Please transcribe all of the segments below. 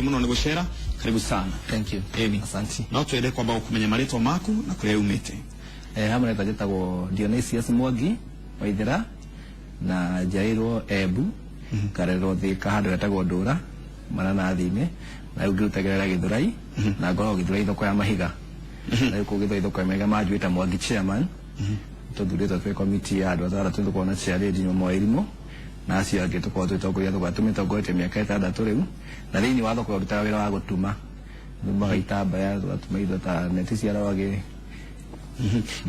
Muno nĩ gũcera, karibu sana. Thank you. Ĩni. Asante. No twende kwamba gũkũmenya marĩtwa maku na kũrĩa umĩte. Hamwe na njĩtagwo Dionysius Mwangi Waithera na njiarĩirwo Embu, ngarererwo Thika handũ hetagwo Ndũra Mananathi-inĩ, na rĩu ngĩrutagĩra Gĩthũrai na ngoragwo Gĩthũrai thoko ya mahiga. Na rĩu kũu Gĩthũrai thoko ya mahiga manjũĩta Mwangi chairman, tũthurĩtwo twĩ komiti ya andũ atandatũ, tũkoragwo na chair lady Nyũma wa Irimũ na acio angĩ tũkoragwo twĩtongoria thoko, tũmĩtongoretie mĩaka 6 rĩu, na thĩinĩ wa thoko ĩyo ndutaga wĩra wa gũtuma, ndumaga itambaya, tũgatuma indo ta neti cia rwagĩ.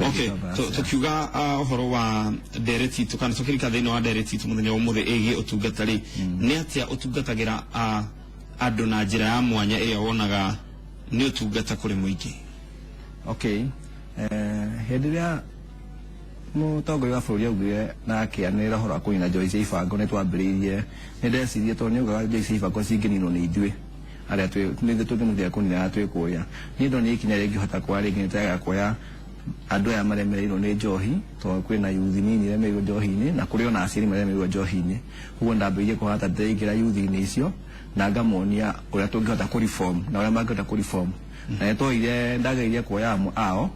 Okay, tukiuga ũhoro wa ndereti itũ kana tukĩrika thĩinĩ wa ndereti itũ mũthenya wa ũmũthĩ ĩgiĩ ũtungata rĩ, nĩ atĩa ũtungatagĩra andũ na njĩra ya mwanya ĩrĩa wonaga nĩ ũtungata kũrĩ mũingĩ? Okay, hĩndĩ ĩrĩa mũtongoria wa bũrũri augire na akĩanĩrĩra ũhoro wa kũnina njohi cia ibango, nĩ twambĩrĩirie, nĩ ndecirie tondũ nĩ augaga njohi cia ibango cingĩninwo nĩ ithuĩ arĩa twĩ nĩ ithuĩ tũngĩmũteithia kũnina arĩa twĩ kũrĩa. Niĩ ndonire ikinya rĩngĩhota kuoya rĩngĩ nĩ ta kuoya andũ aya maremereirwo nĩ njohi, tondũ kwĩna yuthi nini iremereirwo njohi-inĩ na kũrĩ ona aciari maremereirwo njohi-inĩ. Ũguo ndambĩrĩirie kuona ta ndĩraingĩra yuthi-inĩ icio na ngamonia ũrĩa tũngĩhota kũ reform na ũrĩa mangĩhota kũ reform. Na nĩ twoire, ndageririe kuoya amwe ao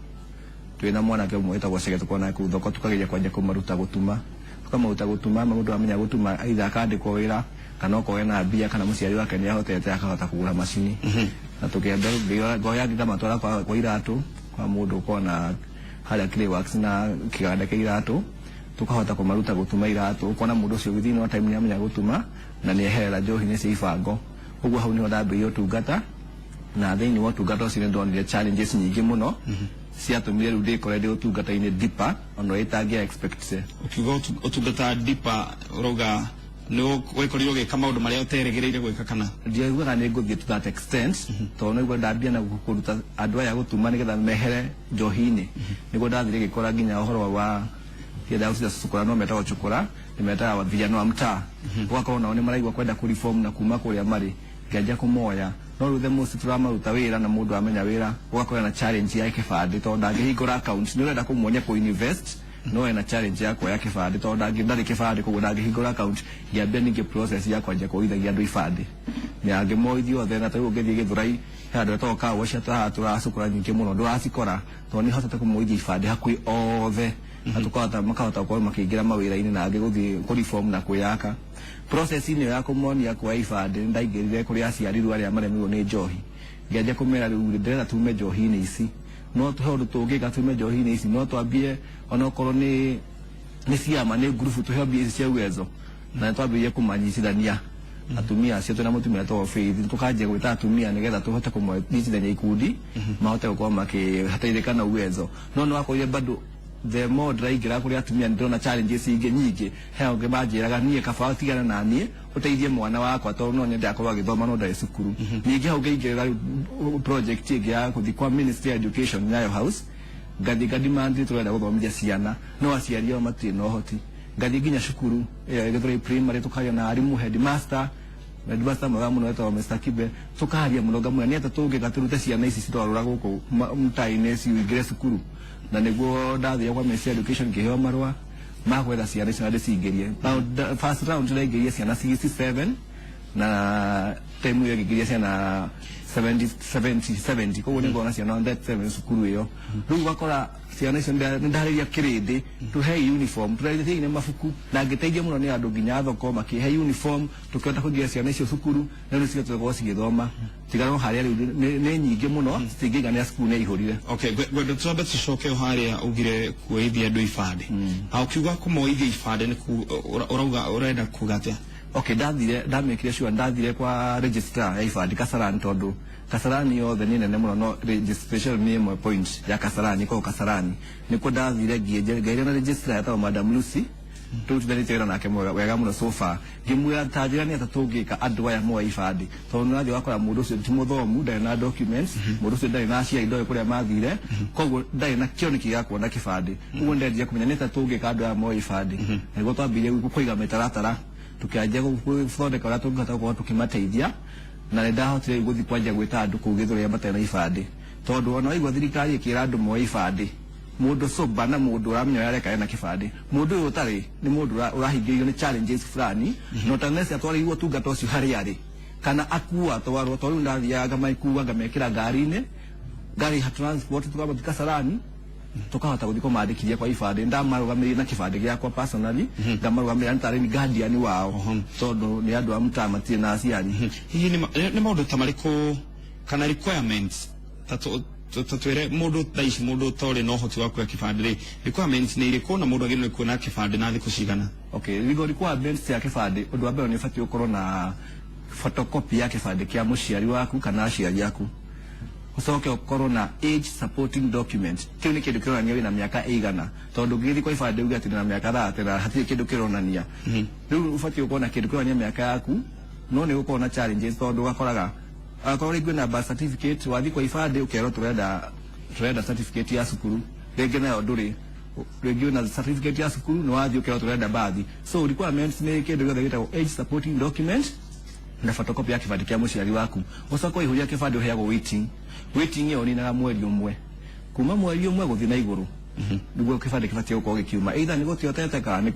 twĩna mwanake ũmwe wĩtagwo Chege, tũkoragwo nake kũu thoko, tukageria kwanjia kũmaruta gũtuma, tũkamaruta gũtuma. Mũndũ amenya gũtuma, either akandĩkwo wĩra kana okorwo ena mbia kana mũciari wake nĩ ahotete akahota kũgũra macini, na tũkĩambia ngoya angĩ ngamatwara kwa iratũ, kwa mũndũ ũkoragwo na harĩa clay works na kĩganda kĩa iratũ, tũkahota kũmaruta gũtuma iratũ, ũkona mũndũ ũcio within no time nĩ amenya gũtuma na nĩ eherera njohi-inĩ cia ibango. Ũguo hau nĩho ndambĩrĩirie ũtungata, na thĩinĩ wa ũtungata ũcio nĩ ndonire challenges nyingĩ mũno ciatũmire rĩu ndĩkore ndĩ ũtungata-inĩ deeper ona ũrĩa itangĩa expect. Ũkiuga ũtungata deeper, ũrauga nĩ wekorirwo ũgĩka maũndũ marĩa ũterĩgĩrĩire gwĩka kana? Ndiaiguaga nĩ ngũthiĩ to that extent, tondũ nĩguo ndambia na kũruta andũ aya gũtuma nĩgetha mehere njohi-inĩ, nĩguo ndathire ngĩkora nginya ũhoro wa kĩenda gũcita cukura, no metagwo cukura, nĩ metaga vijana wa mtaa, ũgakorwo nao nĩ maraigua kwenda kũ reform na kuma kũrĩa marĩ, ngĩanjia kũmoya. No rĩu the most tũramaruta wĩra na mũndũ amenya wĩra, ũgakorwo na challenge ya kĩbandĩ tondũ ndangĩhingũra account. Nĩ ũrenda kũmuonia kũ invest, no ena challenge ya kuoya kĩbandĩ tondũ ndarĩ kĩbandĩ, koguo ndangĩhingũra account. Ngĩambia ningĩ process ya kwanjia kuoithagia andũ ibandĩ na ngĩmoithia othe, na tarĩu ũngĩthiĩ Gĩthũrai he andũ etagwo car wash haha tũracukũra nyingĩ mũno, ndũracikora tondũ nĩ hotete kũmoithia ibandĩ hakuhĩ othe, na tũkahota makahota gũkorwo makĩingĩra mawĩra-inĩ na angĩ gũthiĩ kũ reform na kwĩyaka. Process-inĩ ĩyo ya kũmonia kuoya ibandĩ, nĩ ndaingĩrire kũrĩ aciari rĩu arĩa maremirwo nĩ njohi, ngĩanjia kũmera rĩu ndĩrenda tume njohi-inĩ ici, no tũhe ũndũ tũngĩka tume njohi-inĩ ici, no twambie onokorwo nĩ ciama, nĩ ngurubu, tũheo mbia ici cia Uwezo. Na nĩ twambĩrĩirie kũmanyitithania atumia acio, twĩna mũtumia wĩtagwo Faith, tũkanjia gwĩta atumia nĩgetha tũhote kũmanyitithania ikundi mahote gũkorwo makĩteithĩka na Uwezo. No nĩ wakorire bado the more ndĩraingĩra kũrĩ atumia, nĩ ndĩrona challenges ingĩ nyingĩ. He angĩ manjĩraga niĩ kaba tigana na niĩ ũteithie mwana wakwa, tondũ no nyende akorwo agĩthoma no ndarĩ cukuru. Ningĩ hau ngĩingĩrĩra rĩu project ĩngĩ ya gũthiĩ kwa Ministry ya Education, Nyayo House, ngathiĩ ngademand tũrenda gũthomithia ciana no aciari ao matirĩ na ũhoti. Ngathiĩ nginya cukuru ĩyo Gĩthũrai Primary, tũkaria na arimũ, headmaster mwega mũno wetagwo Mr. Kibe, tũkaria mũno, ngamwĩra nĩ atĩa tũngĩka tũrute ciana ici cirarũra gũkũ mtaa-inĩ ciingĩre cukuru. Na nĩguo ndathire kwa Ministry ya Education, ngĩheo marũa ma gwetha ciana icio na ndĩcingĩrie. First round ndĩraingĩria ciana 67, na time ĩyo ngĩingĩria ciana 70 70 70, koguo nĩ ngona ciana 107 cukuru ĩyo. Rĩu ũgakora ciana icio nĩ ndarĩria kĩrĩndĩ tũhei uniform, tũrarĩria nĩ mabuku, na ngĩteithio mũno nĩ andũ nginya thoko makĩhe uniform, tũkĩhota kũingĩria ciana icio cukuru, na rĩu cigĩhota gũkorwo cigĩthoma, tiga no harĩa rĩu nĩ nyingĩ mũno citingĩiganĩra, cukuru nĩ ihũrire. Okay, ngwenda twambe tũcoke o harĩa ugire kuoithia andũ ibandĩ. Na ũkiuga kũmoithia ibandĩ nĩ ũrauga ũrenda kuga atĩa? Okay, ndathire ndamĩkire sure ndathire kwa registrar ya ibandĩ Kasarani, tondũ Kasarani yothe nĩ nene mũno, no registration nĩ ĩmwe point ya Kasarani, ĩkoragwo Kasarani. Nĩkuo ndathire ngĩaria na registrar etagwo Madam Lucy, tũrutithanĩtie wĩra nake wega mũno so far. Ngĩmwĩra ta njĩra nĩ atĩa tũngĩka andũ aya moe ibandĩ, tondũ nĩ ũrathiĩ ũgakora mũndũ ũcio ti mũthomu, ndarĩ na documents, mũndũ ũcio ndarĩ na aciari, ndoĩ kũrĩa mathire, koguo ndarĩ na kĩoneki gĩa kuona kĩbandĩ. Ũguo ndendire kũmenya nĩ atĩa tũngĩka andũ aya moe ibandĩ. Nĩguo twambĩrĩirie kũiga mĩtaratara, tũkĩanjia gũthondeka ũrĩa tũngĩhota gũkorwo tũkĩmateithia, na nĩ ndahotire rĩu gũthiĩ kwanjia gwĩta andũ kũu Gĩthũrai arĩa matarĩ na ibandĩ, tondũ ona waigua thirikari ĩkĩra andũ moe ibandĩ, mũndũ sober na mũndũ ũramenya ũrĩa areka ena kĩbandĩ, mũndũ ũyũ ũtarĩ nĩ mũndũ ũrahingĩrĩrio nĩ challenges fulani, na unless atwarĩirwo ũtungata ũcio harĩa arĩ. Kana akua atwarwo, tondũ rĩu ndathiaga ngamaikua ngamekĩra ngari-inĩ, ngari ha transport, tukamba Kasarani, tukahota gũthiĩ kũmandĩkithia kwa ibandĩ. Ndamarũgamĩrĩire na kĩbandĩ gĩakwa personally, ngamarũgamĩrĩra nĩ tarĩ ni guardian wao, tondũ nĩ andũ a mtaa matirĩ na aciari. Hihi nĩ maũndũ ta marĩkũ kana requirements ta twĩre mũndũ thaa ici, mũndũ ũtarĩ na ũhoti wa kuoya kĩbandĩ rĩ, requirements nĩ irĩkũ na mũndũ agĩrĩirwo nĩ kuona kĩbandĩ na thikũ cigana? Okay, legal requirements ya kĩbandĩ, ũndũ wa mbere nĩ ũbatiĩ gũkorwo na photocopy ya kĩbandĩ kĩa mũciari waku kana aciari aku, ũcoke ũkorwo na age supporting document. Kĩu nĩ kĩndũ kĩronania wĩna mĩaka ĩigana, tondũ ũngĩgĩthiĩ kwa ibandĩ uge atĩ ndĩna mĩaka 30 na hatirĩ kĩndũ kĩronania. Rĩu ũbatiĩ gũkorwo na kĩndũ kĩronania mĩaka yaku, no nĩ gũkorwo na challenges, tondũ ũgakoraga akorwo rĩngĩ wĩna birth certificate, wathiĩ kwa ibandĩ ũkerwo tũrenda certificate ya cukuru, rĩngĩ nayo ndũrĩ, rĩngĩ wĩna certificate ya cukuru nĩ wathiĩ ũkerwo tũrenda birth. So requirements nĩ kĩndũ gĩothe gĩtagwo age supporting document na photocopy ya kĩbandĩ kĩa mũciari waku. Ũcoke waihũria kĩbandĩ ũheagwo waiting. Waiting ĩyo ũninaga mweri ũmwe, kuma mweri ũmwe gũthiĩ na igũrũ nĩguo kĩbandĩ kĩbatiĩ gũkorwo gĩkiuma, either nĩ gũtĩ ũtete kana nĩ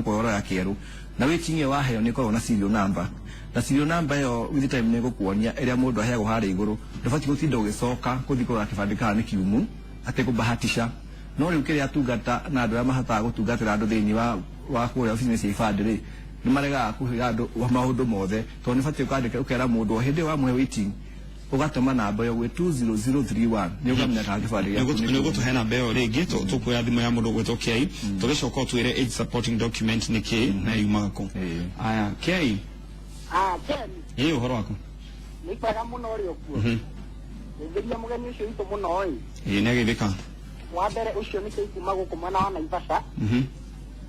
kuoya kĩerũ. Na waiting ĩyo waheo nĩ ĩkoragwo na serial number, na serial number ĩyo with time nĩ ĩgũkuonia ĩrĩa mũndũ aheagwo harĩa igũrũ. Ndũbatiĩ gũtinda ũgĩcoka gũthiĩ kũrora kĩbandĩ kana nĩ kiumu atĩ kũbahatisha. No rĩu kĩrĩa tungata na andũ arĩa mahotaga gũtungatĩra andũ thĩinĩ wa kũrĩa obici-inĩ cia ibandĩ rĩ, nĩ maregaga kũhe andũ maũndũ mothe, tondũ nĩ batiĩ ũkandĩka ũkera mũndũ o hĩndĩ ĩyo wamũhe waiting, ũgatũma namba ĩyo gwĩ 20031 nĩ ũkamenya kana kĩbandĩ gĩaku nĩ nĩ kiumu. Ũgũtũhe namba ĩyo rĩngĩ, tũkuoya thimũ ya mũndũ ũgwĩtwo Kiai, tũgĩcoka ũtwĩre age supporting document nĩ kĩ na yumaga kũ. Aya, Kiai. Ah, Ken, ĩ ũhoro waku? Nĩ kwega mũno ũrĩ ũkuo. Ngeithĩria mũgeni ũcio witũ mũno ĩ. Ĩ, nĩ ageithĩka. Wa mbere ũcio nĩ kĩi kuma gũkũ mwena wa Naivasha.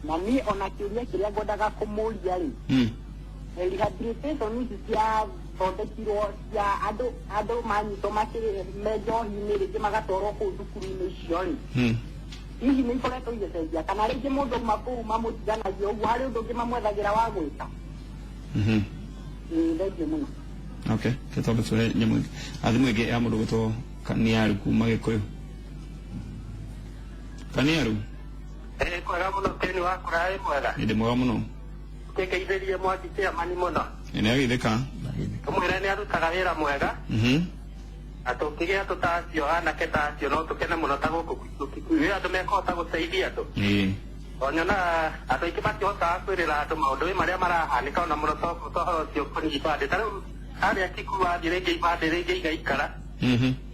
Na niĩ ona kĩũria kĩrĩa ngwendaga kũmũria rĩ, rehabilitation ici ciathondekirwo cia andũ manyitwo makĩrĩ me njohi-inĩ, rĩngĩ magatwarwo kũu thukuru-inĩ icio rĩ, hihi nĩ ikoretwo igĩcenjia, kana rĩngĩ mũndũ auma kũu mamũtiganagia ũguo, harĩ ũndũ ũngĩ mamwethagĩra wa gwĩka? Ĩĩ, thengiũ mũno. Okay, tũtambe tũhe nyamũ ĩngĩ, thimũ ĩngĩ ya mũndũ ũgwĩtwo Kaniaru kuma Gĩkũyũ. Kaniaru. Ĩ kwega mũno, Ken wakũra, ĩ mwega. Nĩ ndĩ mwega mũno. Kĩngeithĩrie Mwangi chairman mũno. Ĩ, nĩ ageithĩka. Tũmwĩre nĩ arutaga wĩra mwega, na tũngĩgĩa andũ ta acio, anake ta acio, no tũkene mũno ta gũkũ gwitũ Kikuyu. Wĩ andũ mekũhota gũteithia andũ. O nyonaga andũ aingĩ matihotaga kwĩrĩra andũ maũndũ ĩ marĩa marahanĩka, ona mũno ta ũhoro ũcio ũkoniĩ ibandĩ. Ta rĩu harĩa Kikuyu wathiĩ rĩngĩ ibandĩ rĩngĩ igaikara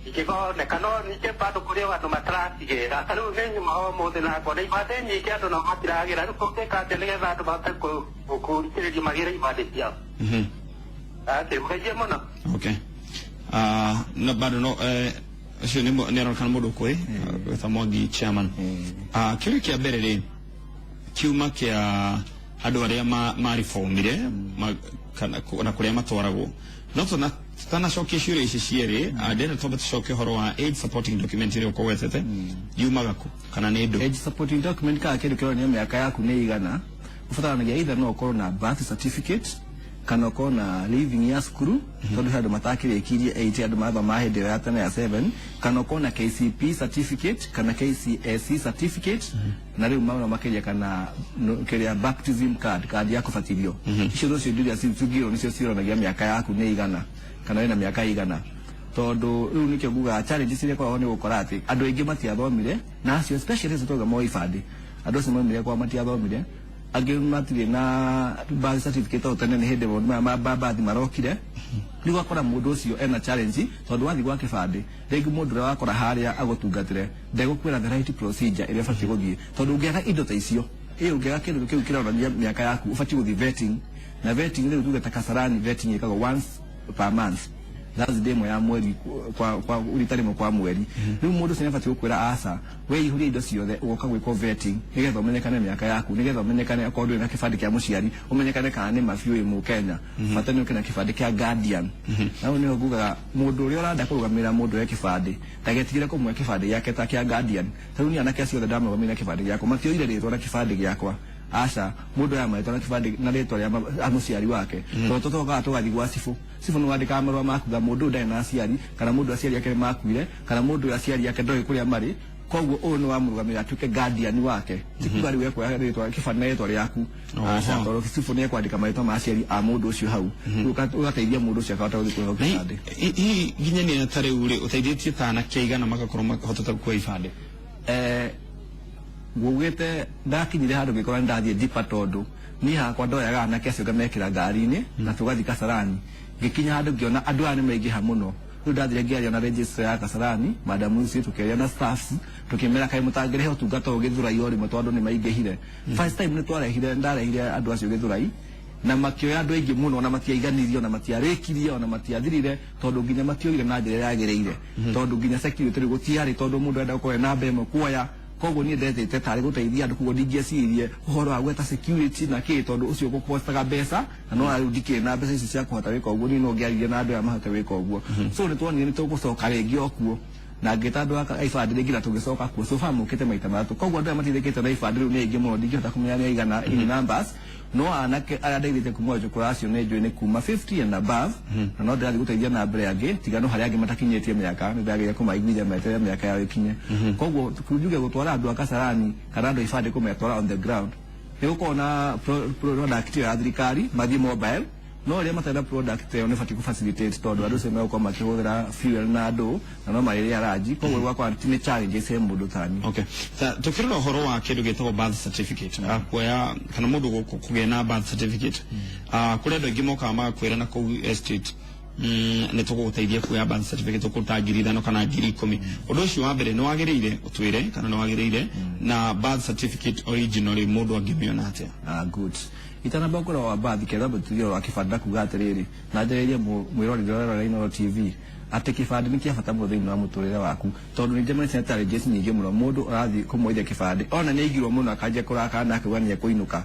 ingĩkoneka, no ningĩ bado kũrĩ o andũ mataracigĩra. Ta rĩu nĩ nyuma o mũthĩ na ngona ibandĩ nyingĩ andũ nao matiragĩra. Rĩu kũngĩka atĩa nĩgetha andũ mahote kũrikĩrĩrio magĩre ibandĩ ciao? Ake mũgeithie mũno. Okay. Na bado no ũcio nĩ aronekana mũndũ ũkũĩ wĩta Mwangi chairman. Kĩũria kĩa mbere rĩ, kiuma kĩa andũ arĩa marifomire na kũrĩa matwaragwo, no tutanacokia ciũria ici cierĩ, ndĩrenda twambe tũcoke ũhoro wa age supporting document ĩrĩa ũkũgwetete, yumaga kũ kana nĩ ndũ? Age supporting document kana kĩndũ kĩronania mĩaka yaku nĩ igana, ũbataranagia either no ũkorwo na birth certificate kana ũkorwo na leaving ya cukuru, tondũ he andũ matakĩrĩkirie 8, andũ mathoma hĩndĩ ĩyo ya tene ya 7, kana ũkorwo na KCP certificate kana KCSE certificate, na rĩu maũndũ makĩria kana kĩrĩa baptism card, kandi ya kũbatithio. Icio nocio indo iria cingĩrwo nĩcio cionanagia mĩaka yaku nĩ igana kana wĩna mĩaka igana, tondũ rĩu nĩkĩo ngugaga challenges iria ikoragwo nĩ gũkora atĩ andũ aingĩ matiathomire, na acio especially acio twauga moe ibandĩ, andũ acio maumire kwa matiathomire, angĩ matirĩ na birth certificate tondũ tene nĩ hĩndĩ maũndũ maya ma birth marokire. Rĩu ũgakora mũndũ ũcio ena challenge, tondũ wathiĩ gwa kĩbandĩ rĩngĩ mũndũ ũrĩa wakora harĩa agũtungatĩre ndegũkwĩra the right procedure ĩrĩa ũbatiĩ gũthiĩ, tondũ ũngĩaga indo ta icio, ĩ ũngĩaga kĩndũ kĩu kĩronania mĩaka yaku, ũbatiĩ gũthiĩ vetting. Na vetting rĩu tuge ta Kasarani, vetting ĩkagwo once per month, Thursday ĩmwe ya mweri, kwa rita rĩmwe kwa mweri. Rĩu mũndũ ũcio nĩabatiĩ gũkwĩra aca, we ihũria indo ciothe, ũgoka gwĩkwo vetting nĩgetha ũmenyekane mĩaka yaku, nĩgetha ũmenyekane okorwo ndũrĩ na kĩbandĩ kĩa mũciari, ũmenyekane kana nĩ ma biũ wĩ Mũkenya, bata nĩ ũke na kĩbandĩ kĩa guardian. Na hau nĩho ngugaga mũndũ ũrĩa ũrenda kũrũgamĩrĩra mũndũ we kĩbandĩ ndagetigĩre kũmũhe kĩbandĩ gĩake ta kĩa guardian. Ta rĩu niĩ anake acio othe ndamũrũgamĩrĩra na kĩbandĩ gĩakwa, matioire rĩtwa na kĩbandĩ gĩakwa, aca, mũndũ aya marĩtwa na kĩbandĩ na rĩtwa rĩa mũciari wake, tondũ tũtokaga tũgathiĩ gwa cibũ, cibũ nĩ wandĩkaga marũa ma kuga mũndũ ũyũ ndarĩ na aciari, kana mũndũ aciari ake makuire, kana mũndũ ũyũ aciari ake ndoĩ kũrĩa marĩ. Koguo ũyũ nĩ wamũrũgamĩrĩra atuĩke guardian wake. Ti kuga rĩu ekuoya rĩtwa kĩbandĩ na rĩtwa rĩaku. Aca, tondũ cibũ nĩ ekwandĩka marĩtwa ma aciari a mũndũ ũcio hau. Rĩu ũgateithia mũndũ ũcio akahota gũthiĩ kũheo kĩbandĩ. Hihi nginya nĩ ta rĩu rĩ ũteithĩtie ta anake aigana magakorwo makahotete kuoya ibandĩ? Ngugĩte ndakinyire handũ ngĩkora nĩ ndathiĩ deeper, tondũ niĩ hakwa ndoyaga anake acio ngamekĩra ngari-inĩ na tũgathiĩ Kasarani. Ngĩkinya handũ ngĩona andũ aya nĩ maingĩha mũno. Rĩu ndathire ngĩaria na registrar ya Kasarani, Madam Lucy, tũkĩaria na staffs, tũkĩmera kaĩ mũtangĩrehe ũtungata ũyũ Gĩthũrai o rĩmwe, tondũ nĩ maingĩhire. First time nĩ twarehire, ndarehire andũ acio Gĩthũrai na makĩoya andũ aingĩ mũno, na matiaiganirie, ona matiarĩkirie, ona matiathirire, tondũ nginya matioire na njĩra ĩrĩa yagĩrĩire, tondũ nginya security rĩu gũtiarĩ, tondũ mũndũ enda gũkorwo ena namba ĩmwe kuoya. Koguo niĩ ndethete tarĩ gũteithia andũ, koguo ndingĩeciririe ũhoro wa gwetha security na kĩ, tondũ ũcio gũkostaga mbeca, na no rĩu ndikĩrĩ na mbeca ici cia kũhota gwĩka ũguo. Niĩ no ngĩaririe na andũ aya mahote gwĩka ũguo. So nĩ tuonire nĩ tũgũcoka rĩngĩ o kuo, na ngĩta andũ a ibandĩ rĩngĩ na tũgĩcoka kuo. So far mokĩte maita matatũ. Koguo andũ aya mateithĩkĩte na ibandĩ rĩu nĩ aingĩ mũno, ndingĩhota kũmenya nĩ aigana in numbers, no anake arĩa ndeithĩtie kuma njũkũra acio nĩ njũĩ nĩ kuma 50 and above, na no ndĩrathiĩ gũteithia na mbere angĩ, tiga no harĩa angĩ matakinyĩtie mĩaka, nĩ ndĩrageria kũmaiguithia meterere mĩaka yao ĩkinye. Koguo njuge gũtwara andũ a Kasarani kana andũ a ibandĩ kũmetwara on the ground, nĩ gũkorwo na product ĩyo ya thirikari mathiĩ mobile, no rĩrĩa matarĩ na product ĩyo nĩ batiĩ kũ-facilitate, tondũ andũ acio megũkorwo makĩhũthĩra fuel na andũ na no marĩrĩa ranji, koguo gwakwa ti nĩ challenges he mũndũ tani. Okay. Ta tukirora ũhoro wa kĩndũ gĩtagwo birth certificate, kuoya kana mũndũ kũgĩa na birth certificate, kũrĩ andũ aingĩ mokaga magakwĩra na kũu estate, nĩ tũgũgũteithia kuoya birth certificate, ũkũruta 5,000 kana 10,000. Ũndũ ũcio wa mbere nĩ wagĩrĩire ũtwĩre kana nĩ wagĩrĩire, na birth certificate original rĩ, mũndũ angĩmĩona atĩa? Good. Itanamba gũkorwo wa birth, ketha mũtuthio wa kĩbandĩ na kuga atĩrĩrĩ, na njarĩrie mwĩrori ũrĩa Inooro TV atĩ kĩbandĩ nĩ kĩa bata mũno thĩinĩ wa mũtũrĩre waku, tondũ nĩ njemanitie na challenges nyingĩ mũno. Mũndũ ũrathiĩ kũmwoithia kĩbandĩ ona nĩ aigirwo mũno, akanjia kũrakara na akauga nĩ ekũinũka.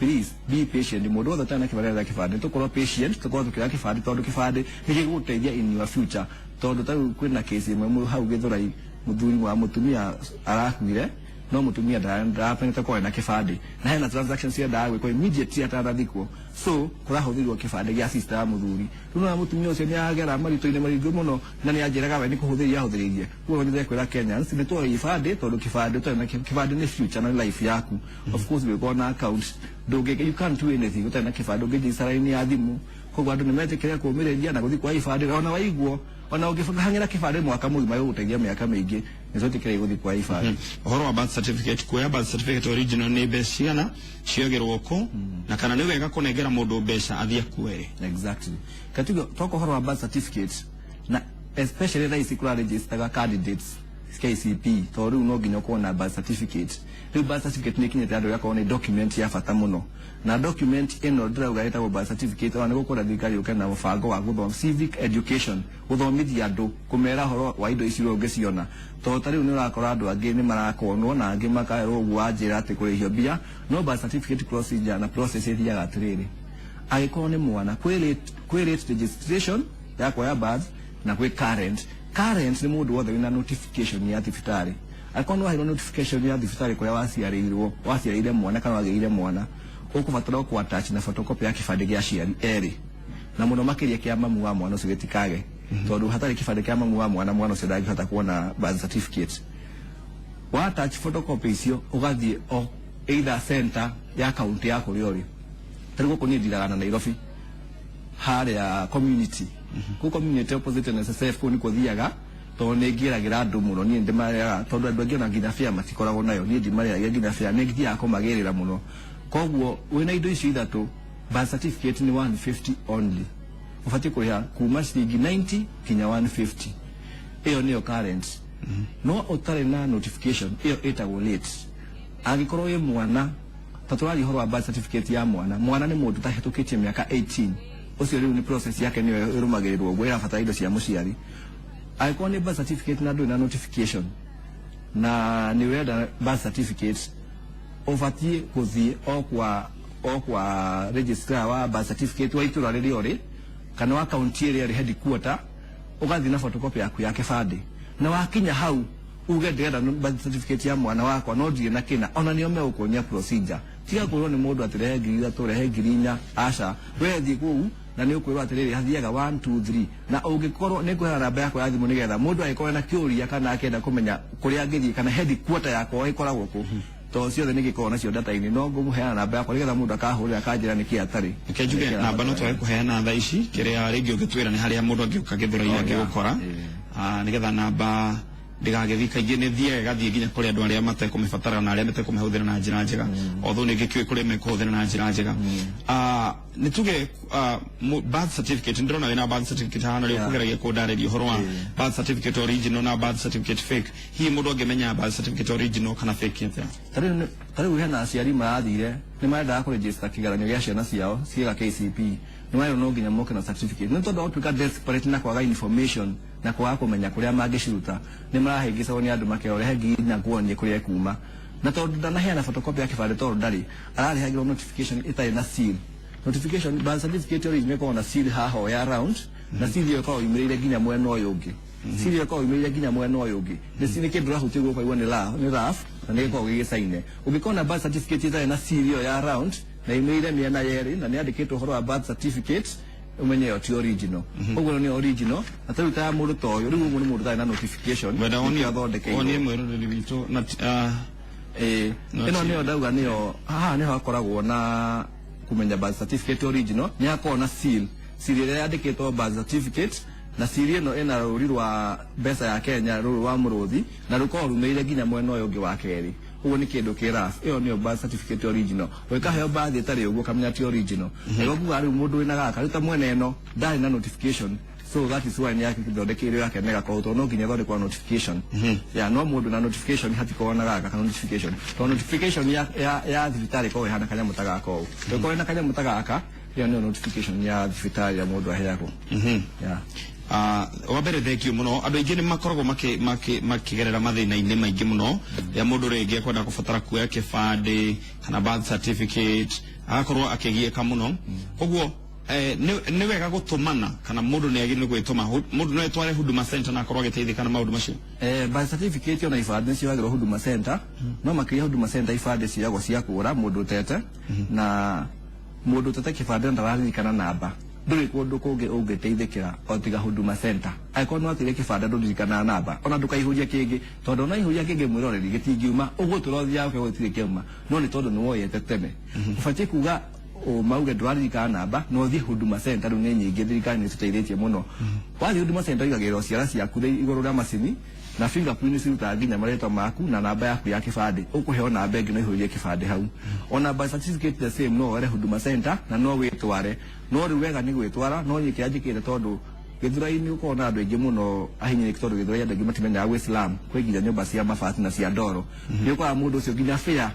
Please be patient. Mũndũ wothe ũtarĩ na kĩbandĩ aretha kĩbandĩ, tũkorwo patient, tũkorwo tũkĩoya kĩbandĩ, tondũ kĩbandĩ nĩ gĩgũgũteithia in your future. Tondũ ta rĩu kwĩna case ĩmwe hau Gĩthũrai, mũthuri wa mũtumia arakuire, no mũtumia ndarapenete korwo na kĩbandĩ, na hena transactions ciendaga gwĩkwo immediately atanathikwo, so kũrahũthĩrwo kĩbandĩ gĩa sister ya mũthuri. Rĩu na mũtumia ũcio nĩ agera maritũ-inĩ maingĩ mũno, na nĩ anjĩraga we nĩ kũhũthĩria ahũthĩrĩirie. Koguo nyendete kwĩra Kenyans nĩ tuoe ibandĩ, tondũ kĩbandĩ ũtarĩ na kĩbandĩ nĩ future na life yaku. Of course wĩkorwo na account, ndũngĩ, you can't do anything ũtarĩ na kĩbandĩ, ũngĩnjĩra raini ya thimũ. Koguo andũ nĩ metĩkĩre kũũmĩrĩria na gũthiĩ kwa ibandĩ, ona waiguo ona ũngĩhang'ĩra kĩbandĩ mwaka mũgima gĩgũteithia mĩaka mĩingĩ. Nĩ twĩtĩkĩre gũthiĩ kwa ibandĩ. Ũhoro wa birth certificate, kuoya birth certificate original nĩ mbeca cigana, ciogerwo kũ, na kana nĩ wega kũnengera mũndũ mbeca athiĩ akuere? Exactly. Katigo toka ũhoro wa birth certificate, na especially thaa ici kũra register candidates KCP, tondũ rĩu no nginya ũkorwo na birth certificate. Rĩu birth certificate nĩ ikinyĩte andũ ĩgakorwo nĩ document ya bata mũno, na document ĩno ndĩrauga ĩtagwo birth certificate, ona nĩ gũkũra thirikari yũke na mũbango wa gũthoma civic education, gũthomithia andũ, kũmera ũhoro wa indo ici ũrĩa ũngĩciona, tondũ ta rĩu nĩ ũrakora andũ angĩ nĩ marakonwo na angĩ makerwo ũguo wanjĩra atĩ kũrĩhio mbia. No birth certificate procedure na process ĩthiaga atĩrĩrĩ, angĩkorwo nĩ mwana, kwĩ late registration ya kuoya birth na kwĩ current. Current nĩ mũndũ wothe wĩna notification ya thibitarĩ. Angĩkorwo nĩ waheirwo notification ya thibitarĩ kũrĩa waciarĩirwo, waciarĩire mwana kana wagĩire mwana, ũkũbatara kũ attach na photocopy ya kĩbandĩ gĩa aciari erĩ, na mũno makĩria kĩa mamu wa mwana ũcio gĩtikage, tondũ hatarĩ kĩbandĩ kĩa mamu wa mwana, mwana ũcio ndangĩhota kuona birth certificate. Wa attach photocopy icio, ũgathiĩ o either center ya county ya kũrĩa ũrĩ. Ta rĩu gũkũ niĩ ndiraga na Nairobi, harĩa community, kũu community opposite NSSF, kũu nĩkuo thiaga, tondũ nĩ ngĩragĩra andũ mũno. Niĩ ndĩmarĩaga, tondũ andũ aingĩ ona nginya fare matikoragwo nayo. Niĩ ndimarĩaga nginya fare, nĩ thiaga kũmagĩrĩra mũno. Koguo wĩna indo icio ithatũ, birth certificate nĩ 150 only, ũbatiĩ kũrĩha kuma ciringi 90 nginya 150. Ĩyo nĩyo current. No ũtarĩ na notification, ĩyo ĩtagwo late. Angĩkorwo wĩ mwana, ta tũraria ũhoro wa birth certificate ya mwana, mwana nĩ mũndũ ũtahĩtũkĩtie mĩaka 18, ũcio rĩu nĩ process yake nĩyo ĩrũmagĩrĩrwo ũguo, ĩrabatara indo cia mũciari. Angĩkorwo nĩ birth certificate na ndũrĩ na notification na nĩ ũrenda birth certificate, ũbatiĩ gũthiĩ o kwa registrar wa birth certificate wa itũra rĩrĩa ũrĩ kana wa county ĩrĩa ĩrĩ headquarter, ũgathiĩ na photocopy yaku ya kĩbandĩ, na wakinya hau uge ndĩrenda birth certificate ya mwana wakwa no ndirĩ na kĩna, ona nĩo megũkuonia procedure. Tiga kwĩrwo nĩ mũndũ atĩ rehe 3,000, rehe 4,000. Aca, we thiĩ kũu na na nĩ ũkwĩrwo atĩrĩrĩ hathiaga 1 2 3 na ũngĩkorwo nĩ ngũheana namba yakwa ya thimũ nĩgetha mũndũ angĩkorwo na kĩũria kana akĩenda kũmenya kũrĩa angĩthiĩ kana headquarter yakwa ĩkoragwo kũ, tondũ ciothe nĩ ngĩkoragwo nacio data-inĩ, no ngũmũheana namba yakwa nĩgetha mũndũ akahũrĩra akanjĩra nĩkĩ atarĩ. Reke njuge namba no twage kũheana thaa ici, kĩrĩa rĩngĩ ũngĩtwĩra nĩ harĩa mũndũ angĩũka Gĩthũrai angĩgũkora, nĩgetha namba ndĩgagĩthiĩ kaingĩ nĩ thiaga ĩgathiĩ nginya kũrĩ andũ arĩa matekũmĩbatara na arĩa matekũmĩhũthĩra na njĩra njega, although nĩ ngĩkĩũĩ kũrĩa mekũhũthĩra na njĩra njega. Nĩ tuge birth certificate, ndĩrona wĩna birth certificate haha na rĩu ũkũgeragia kũndarĩria ũhoro wa birth certificate original na birth certificate fake. Hihi mũndũ angĩmenya birth certificate original kana fake atĩa? Ta rĩu hena aciari marathire nĩ marendaga kũregister kĩgeranio gĩa ciana ciao ciĩga KCP, nĩ marerwo no nginya moke na certificate, nĩ tondũ wa gũtuĩka desperate na kwaga information na kwaga kũmenya kũrĩa mangĩciruta, nĩ marahĩngĩcagwo nĩ andũ makerwo rehe ngiri na kuonie kũrĩa ĩkuma, na tondũ ndanaheana photocopy ya kĩbandĩ tondũ ndarĩ, ararĩhagĩrwo notification ĩtarĩ na seal. Notification birth certificate original ĩkoragwo na seal haha ya round, na seal ĩyo ĩkoragwo yumĩrĩire nginya mwena ũyũ ũngĩ. Seal ĩyo ĩkoragwo yumĩrĩire nginya mwena ũyũ ũngĩ, nĩ kĩndũ ũrahutia ũguo ũkaigua nĩ rough na nĩ gĩkoragwo gĩgĩcaine. Ũngĩkorwo na birth certificate ĩtarĩ na seal ĩyo ya round na yumĩrĩire mĩena yerĩ na nĩ yandĩkĩtwo ũhoro wa birth certificate, umenye ĩyo ti original. Ũguo nĩ original, na ta rĩu ta mũndũ ta ũyũ, rĩu ũguo nĩ mũndũ ũtarĩ na notification, wenda wonie nĩkĩo athondekeirwo. Wonie mwĩroreri witũ na Ĩno nĩyo ndauga, nĩyo haha nĩho hakoragwo na kũmenya birth certificate original, nĩ hakoragwo na seal, seal ĩrĩa yandĩkĩtwo birth certificate, na seal ĩno ĩna rũri rwa mbeca ya Kenya, rũrũ rwa mũrũthi, na rũkoragwo rumĩrĩire nginya mwena ũyũ ũngĩ wa kerĩ. Ũguo nĩ kĩndũ kĩ rough. Ĩyo nĩyo birth certificate original. Ũngĩkaheo birth ĩtarĩ ũguo, ũkamenya ti original. Nĩguo kuga rĩu mũndũ wĩna gaka, rĩu ta mwene ĩno ndarĩ na notification, so that is why nĩ yakĩthondekeirwo yake na ĩgakorwo, tondũ no nginya ĩthondekwo na notification ya no mũndũ na notification hatikoragwo na gaka kana notification, tondũ notification ya thibitarĩ ĩkoragwo ĩhana kanyamũ ta gaka ũũ. Ĩkorwo ĩna kanyamũ ta gaka, ĩyo nĩyo notification ya thibitarĩ ya mũndũ aheagwo. Yeah. Wa mbere thank you mũno. Andũ aingĩ nĩ makoragwo makĩgerera mathĩna-inĩ maingĩ mũno rĩa mũndũ rĩngĩ ekwenda kũbatara kuoya kĩbandĩ kana birth certificate, agakorwo akĩgiĩka mũno. Koguo nĩ wega gũtũmana kana mũndũ nĩ agĩrĩirwo gwĩtũma? Mũndũ no etware Huduma Center na akorwo agĩteithĩka na maũndũ macio? Birth certificate ona ibandĩ nĩ cioyagĩrwo Huduma Center, no makĩria Huduma Center ibandĩ cioyagwo cia kũra mũndũ ũtete, na mũndũ ũtete kĩbandĩ na ndararirikana namba, ndũrĩ kũndũ kũngĩ ũngĩteithĩkĩra o tiga Huduma Center. Angĩkorwo nĩ wateire kĩbandĩ ndũririkanaga namba, ona ndũkaihũria kĩngĩ, tondũ ona ihũria kĩngĩ mwĩroreri gĩtingiuma ũguo tũrothiaga ũkauga gũtirĩ kĩauma, no nĩ tondũ nĩ woyete tene. Ũbatiĩ kuga mauge ndũraririkana namba no ũthiĩ Huduma Center. Rĩu nĩ nyingĩ, thirikari nĩ ĩtũteithĩtie mũno. Wathiĩ Huduma Center ũigagĩrĩrwo ciara ciaku igũrũ rĩa macini, na fingerprint cirutaga nginya marĩtwa maku na namba yaku ya kĩbandĩ. Ũkũheo namba ĩngĩ no ihũrie kĩbandĩ hau. Ona birth certificate the same, no were Huduma Center na no wĩtware, no rĩu wega nĩ gwĩtwara. No niĩ kĩrĩa njĩkĩte, tondũ Gĩthũrai-inĩ gũkoragwo na andũ aingĩ mũno ahinyĩrĩki, tondũ Gĩthũrai andũ aingĩ matimenyaga gwĩ slum, kwĩ nginya nyũmba cia mabati na cia ndoro, nĩ ũkoraga mũndũ ũcio nginya fare ya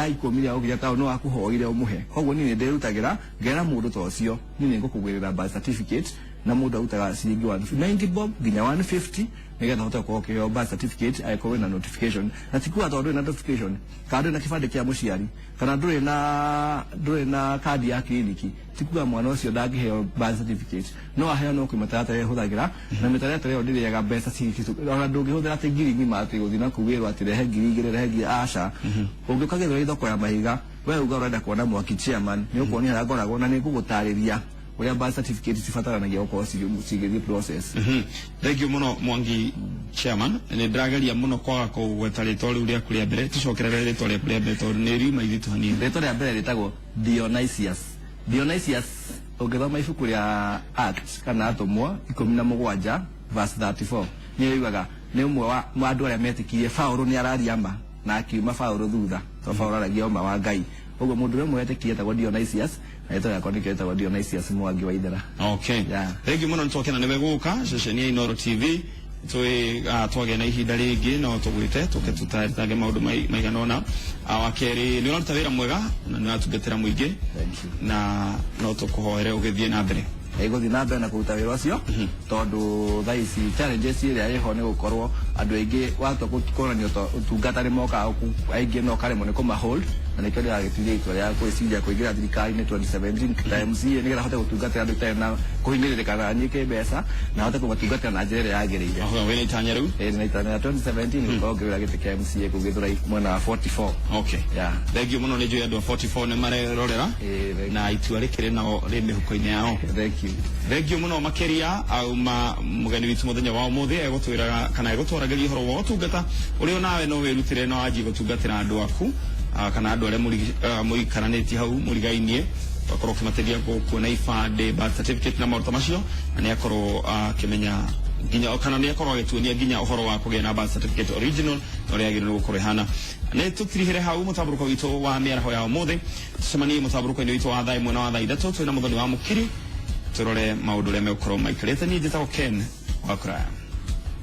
10 ya gũkinya taũni no akũhoire ũmũhe. Koguo niĩ nĩ ndĩrutagĩra ngera mũndũ ta ũcio, niĩ nĩ ngũkũgũrĩra birth certificate, na mũndũ arutaga ciringi 90 bob nginya 150 nĩgetha ũhote gũkorwo ũkĩheo birth certificate angĩkorwo wĩna notification. Na ti kuga tondũ ndũrĩ na notification kana ndũrĩ na kĩbandĩ kĩa mũciari kana ndũrĩ na kandi ya kiriniki, ti kuga mwana ũcio ndangĩheo birth certificate. No aheo, no kwĩ mĩtaratara ĩhũthagĩra, na mĩtaratara ĩyo ndĩrĩaga mbeca ciringi, ona ndũngĩhũthĩra atĩ ngiri ng'ima atĩ gũthiĩ na kũu wĩrwo atĩ rehe 2000, rehe ngiri, aca. Ũngĩũka Gĩthũrai thoko ya mahiga, we uga ũrenda kuona Mwaki chairman, nĩ ũkuonia harĩa ngoragwo na nĩ ngũgũtarĩria ũrĩa birth certificate cibataranagia gũkorwo cigĩthiĩ process. Thank you mũno Mwangi chairman. Nĩ ndĩrageria mũno kwaga kũgweta rĩtwa rĩu rĩaku rĩa mbere. Tũcokerere rĩtwa rĩaku rĩa mbere tondũ nĩ riuma ithitũ hanini. Rĩtwa rĩa mbere rĩtagwo Dionysius. Dionysius, ũngĩthoma ibuku rĩa Acts kana Atũmwo 17 verse 34, nĩ yugaga nĩ ũmwe wa andũ arĩa metĩkirie Paũlũ nĩ araria ma na akiuma Paũlũ thutha, tondũ Paũlũ aragia ũma wa Ngai. Ũguo mũndũ ũrĩa ũmwe wetĩkirie etagwo Dionysius, na rĩtwa rĩakwa nĩkĩo rĩtagwo Dionysius Mwangi wa Ithera. Okay. Thank you mũno, nĩtwakena nĩwe gũka ceceni ya Inooro TV. Twĩ twagĩa na ihinda rĩngĩ no tũgwĩte tũke tũtarange maũndũ maigana ũna. Wa kerĩ, nĩ ũraruta wĩra mwega na nĩ ũratungatĩra mũingĩ. Thank you. Na no tũkũhoere ũgĩthiĩ na mbere. Ĩgũthiĩ na mbere na kũruta wĩra ũcio, tondũ thaa ici challenges ĩrĩa ĩho nĩ gũkorwo andũ aingĩ watua kuonania ũtungata nĩ mokaga aingĩ no karemwo nĩ kũma hold. Na nĩkĩo ndĩragĩtuire itua rĩa gwĩciria kũingĩra thirikari-inĩ 2017 ta MCA, nĩgetha hote gũtungatĩra andũ itarĩ na kũhinyĩrĩrĩka na niĩ kĩmbeca, na hote kũmatungatĩra na njĩra ĩrĩa yagĩrĩire. Aho wĩna itanya rĩu? Ĩĩ, na itanya 2017 gũkorwo ngĩrũĩra gĩtĩ kĩa MCA kũu Gĩthũrai mwena wa 44. Okay. Yeah. Thank you mũno, nĩ njũĩ andũ a 44 nĩ marerorera Ĩĩ, thank you. na itua rĩkĩrĩ nao rĩ mĩhuko-inĩ yao. Thank you. Thank you mũno makĩria. Auma mũgeni witũ mũthenya wa ũmũthĩ egũtwĩraga kana egũtwaragĩria ũhoro wa ũtungata ũrĩa nawe no wĩrutĩre no wanjie gũtungatĩra andũ aku, kana andũ arĩa mũikaranĩtie hau mũrigainie, akorwo ũkĩmateithia kuona ibandĩ, birth certificate na maũndũ ta macio, na nĩ akorwo akĩmenya nginya kana nĩ akorwo agĩtuonia nginya ũhoro wa kũgĩa na birth certificate original na ũrĩa yagĩrĩirwo gũkorwo ĩhana. Nĩ tũtirihĩre hau mũtambũrũko witũ wa mĩaraho ya ũmũthĩ. Tũcemanie mũtambũrũko-inĩ witũ wa thaa 1 na wa thaa 3 twĩna mũthoni wa mũkiri, tũrore maũndũ ũrĩa megũkorwo maikarĩte. Niĩ njĩtagwo Ken wa Kũraya.